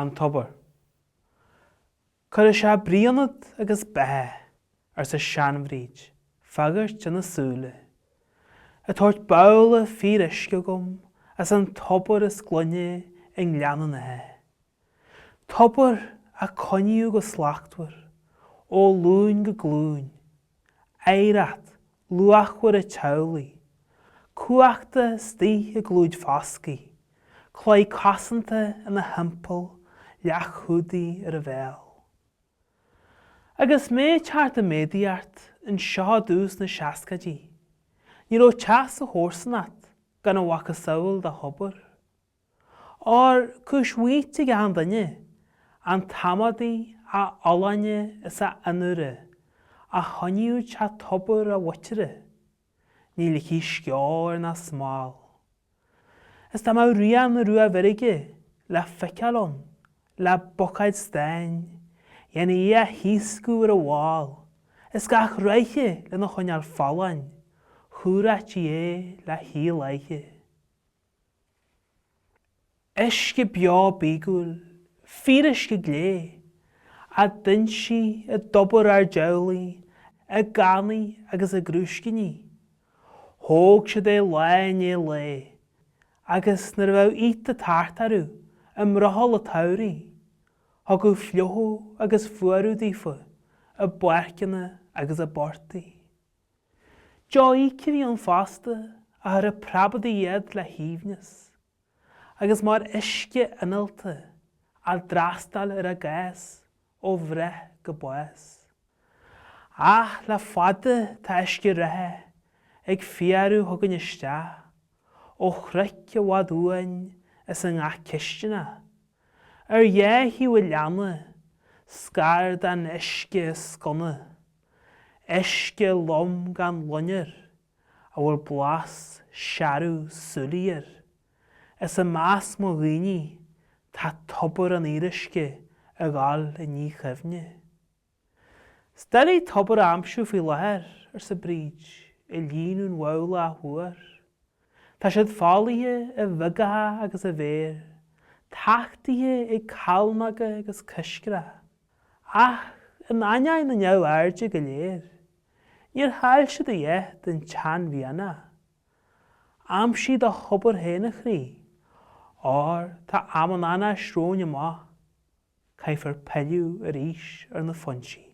An Tobar. Cuirfidh sé brí ionat agus beatha, arsa seanBhríd, faghairt ina súile, ag tabhairt babhla fíoruisce dhom as an tobar is glaine i nGleann an Átha. Tobar a coinníodh go slachtmhar ó ghlúin go glúin, oidhreacht luachmhar an teaghlaigh, cumhachtach istigh i gclúid foscaidh, claí cosanta ina thimpeall, leac chumhdaigh ar a bhéal. Agus mé ag teacht i méadaíocht anseo i dtús na seascaidí, ní raibh teach sa chomharsanacht gan a mhacasamhail de thobar. Óir cúis mhaoite ag achan duine, an t-amadaí a fholláine is a fhionnuaire a choinníodh teach tobair a mhuintire, ní ligfí sceo air ná smál. Is dá mbeadh rian na rua-mheirge le feiceáil ann le bucáid stáin, dhéanfaí é a thaoscadh ar an bhfál, is gach ráithe lena choinneáil folláin, chumhraítí é le híoláithe. Uisce beo bíogúil, fíoruisce glé, á d'fhoinsí i dtobar ár dteaghlaigh, i gcannaí agus i gcrúiscíní. Thóg siad é lá i ndiaidh lae, agus nuair a bheadh iata tart orthu i mbrothall an tsamhraidh, thugadh fliuchadh agus fuarú daofa i bpáirceanna agus i bportaigh. Deoch íce a bhí ann fosta a chuirfeadh preabadaí iad le haoibhneas, agus mar uisce inólta á dtrástáil ar a gcás ó bhreith go bás. Ach le fada tá uisce reatha ag fiarú chugainn isteach ó chnoic i bhfad uainn is i ngach cistineach, ar dhá thaobh an leanna, scar den uisce is sconna. Uisce lom gan loinnir a bhfuil blas searbh súilí air, is i measc mo dhaoine tá tobar an fhíoruisce ag dul i ndíchuimhne. Is doiligh tobar a aimsiú faoi láthair, arsa Bríd, ag líonadh an bhabhla athuair. Tá siad folaithe i bhfiogacha agus i bhféar, tachtaithe ag calnóga agus coiscreach. Ach in ainneoin na neamhairde go léir, níor chaill siad a dhath den tseanmhianach. Aimsigh do thobar féin, a chroí, óir tá am an anáis romhainn amach, caithfear pilleadh arís ar na foinsí.